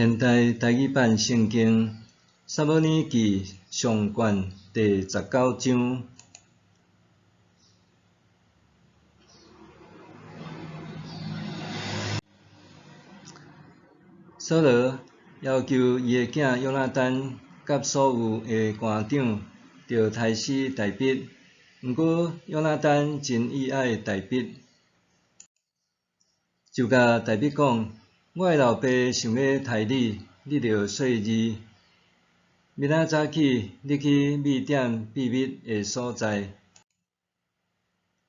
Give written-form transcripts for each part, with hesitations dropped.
現代台語版聖經撒母耳記上卷第十九章。掃羅要求伊的囝約拿單佮所有的官長，著刣死大衛。毋過約拿單真意愛大衛，就共大衛講：我的老爸想欲刣你，你著細膩。明仔早起，你去米店秘密的所在，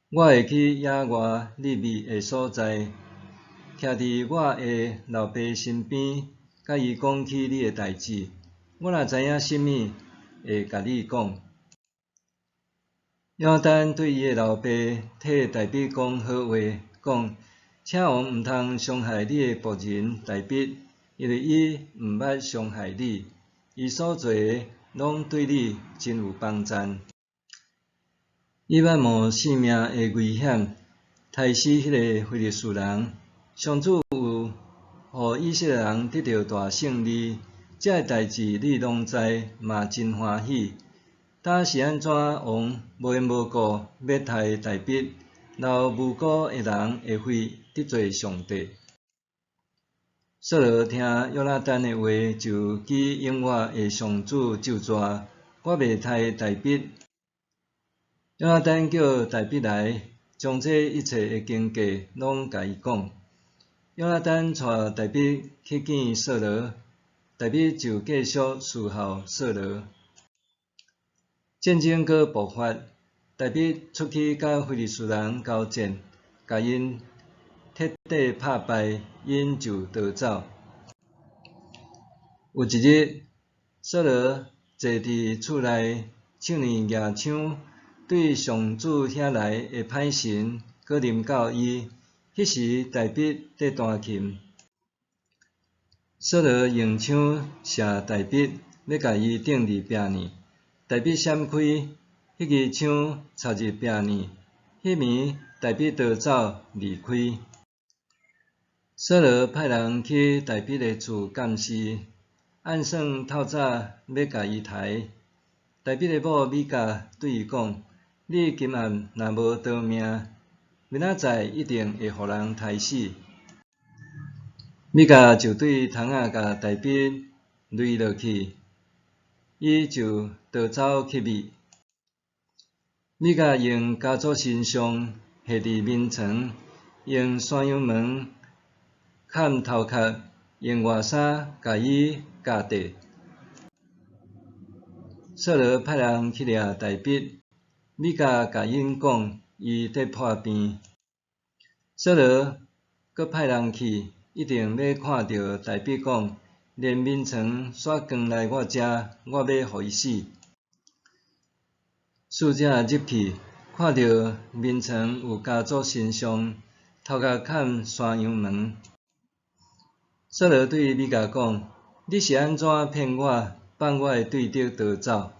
我會去野外立秘的所在，徛佇我的老爸身邊，佮伊講起你的代誌。我若知影啥物，會共你講。約拿單對伊的老爸替大衛講好話，講：請王毋通傷害你的僕人大衛，因為伊毋捌傷害你，伊所做的攏對你真有幫贊。伊捌冒性命的危險，刣死彼个非利士人。上主有予以色列人得著大勝利，這个代誌你攏知，嘛真歡喜。今是按怎王無緣無故欲刣大衛，流無辜的人的血，得罪上帝？掃羅聽約拿單的話，就舉永活的上主咒詛：我袂刣大衛。約拿單叫大衛來，將這一切的經過攏共伊講。約拿單帶大衛去見掃羅，大衛就繼續侍候掃羅。戰爭閣爆發，大衛出去佮非利士人交戰，共𪜶徹底拍敗，𪜶就逃走。有一日，掃羅坐佇厝內，手裡舉槍，對上主遐來的歹神閣臨到伊。彼時，大衛佇彈琴。掃羅用槍射大衛，欲共伊釘佇壁爾。大衛閃開，彼支槍插入壁爾。彼暝，大衛逃走離開。掃羅派人去大衛的厝監視，按算透早欲共伊刣。大衛的某米甲對伊講：你今暗若無逃命，明仔載一定會予人刣死。米甲就對窗仔共大衛擂落去，伊就逃走去覕。米甲用家族神像下佇眠床，用山羊毛崁頭殼，用外衫共伊蓋著。掃羅派人去掠大衛，米甲共𪜶講，伊佇破病。掃羅閣派人去，一定欲看著大衛，講：連眠床煞扛來我遮，我欲予伊死。使者入去，看著眠床有家族神像，頭殼崁山羊毛。掃羅對米甲講：你是按怎騙我，放我的對敵逃走？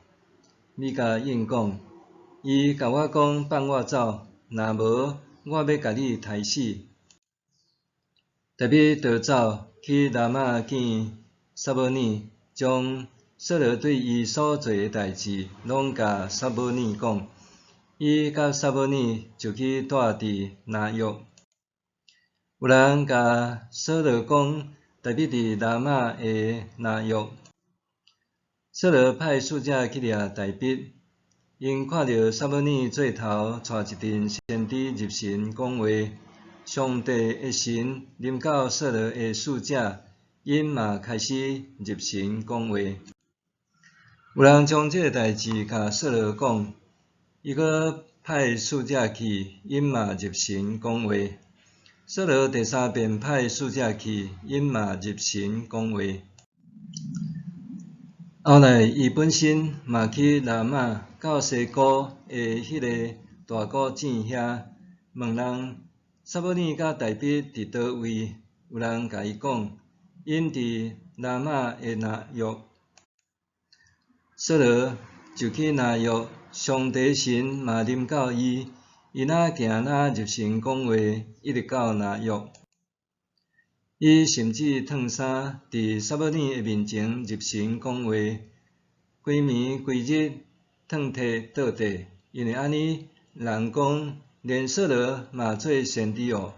米甲應講：伊共我講放我走，若無我欲共你刣死。大衛逃走去拉瑪見撒母耳，將掃羅對伊所做的代誌攏共撒母耳講。伊佮撒母耳就去蹛佇拿約。有人共掃羅講，大衛佇拉瑪的拿約。掃羅派使者去掠大衛，𪜶看著撒母耳做頭帶一陣先知入神講話，上帝的神臨到掃羅的使者，𪜶嘛開始入神講話。有人將這个代誌共掃羅講，伊閣派使者去，𪜶嘛入神講話。掃羅第三遍派使者去，𪜶嘛入神講話。後來，伊本身嘛去拉瑪到西谷的彼个大鼓井遐，問人撒母耳佮大衛佇佗位？有人共伊講，𪜶佇拉瑪的拿約。掃羅就去拿約，上帝神嘛臨到伊，伊若行若入神講話，一直到拿約。伊甚至褪衫，佇撒母耳的面前入神講話，規暝規日褪體倒地，因為按呢，人講連掃羅嘛做先知哦。